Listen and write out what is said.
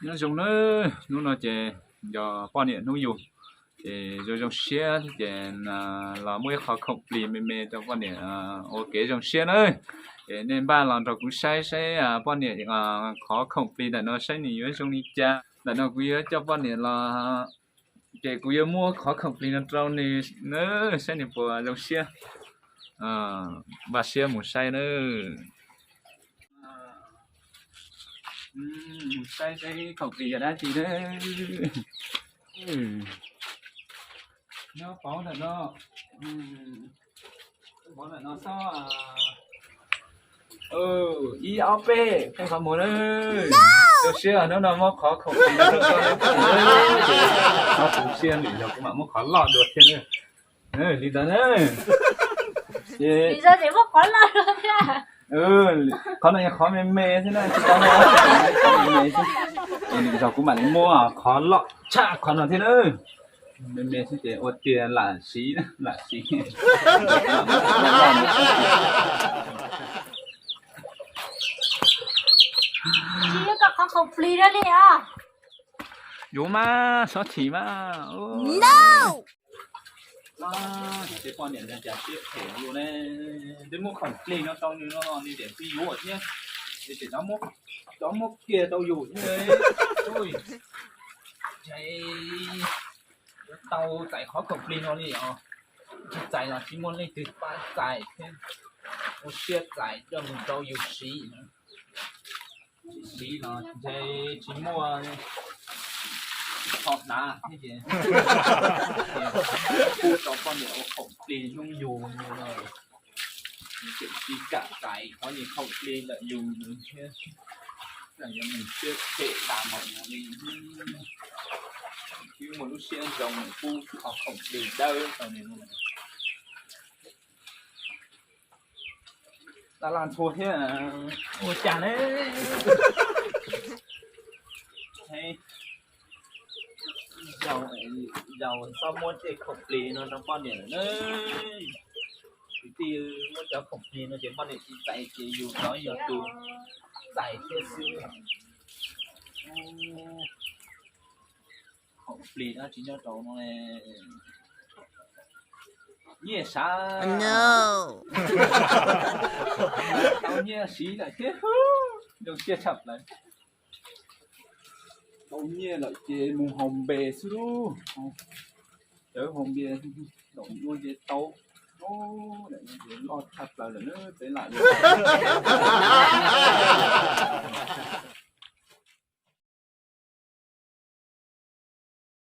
Nyob zoo nawb, hnub no ces yog poj niam hnub yug, ces zoo zoo siab ces los muab ib qhov khoom plis me me rau poj niam ua kev zoo siab nawb. Ces nej npaj los nrog kuv saib saib poj niam qhov khoom plis ntawm no saib nws yuav zoo li cas. Ntawm no kuv yuav coj poj niam los, ces kuv yuav muab qhov khoom plis no rau nws nawb, saib nws puas zoo siab. Npaj siab mus saib nawb. Mus saib saib khoom plis yog dab tsi nawb. Nyob pauv ntawm no, pauv ntawm no xwb. Ib ob peb, qhov mus nawb. Zoo siab hnub no muab qhov khoom plis no rau koj nawb. Qhov tu siab lwm zaug kuv mam muab qhov loj dua thiab nawb. Li ntawd na. Qhov no yog qhov me me xwb na, tsis tau, qhov me me xwb. Ces lwm zaug kuv mam li muab qhov loj tshaj qhov no thiab na. Me me xwb ces ua tiag lam siv, lam siv. Tsis yog koj qhov khoom plis no li os. Yuav mas, txhob chim mas. Ces poj niam ntawd cas siab phem luaj ne, twb muab khoom plig no rau nws no nws tiam sis yuav thiab, nws tiam cov muab kiag rau yus thiab. Ua, yuav tau txais qhov khoom plig no li os, tsis txais los tsis muaj leej twg pab txais thiab, ua siab txais coj mus rau yus siv. Tsis siv los ntshe tsis muaj qhov hnav thiab ces, pub rau poj niam ua khoom plig hnub yug no, tsis kam txais qhov niag khoom plig ntawm yus thiab, yuav mus siab phem tas npaum no li. Twb muaj lub siab ntsoov pub qhov khoom plig dawb rau nws. Laj laj ntxhua thiab, ua cas ne? Zaum, zaum txhob muab tej khoom plig no rau poj niam lawm na. Kwv tij, muab cov khoom plig no ces poj niam tsis txais ces yus cov yog tus txais thiab xwb. Khoom plig dab tsi nyob rau no ne? Nyiaj sav. Tau nyiaj siv lawm thiab, zoo siab tshaj plaws. Tau nyiaj lawm ces mus haus npe xwb lub. Cawv haus npe, ntawm no ces tau, ntawm no ces loj tshaj plaws lawm na, peb lam li.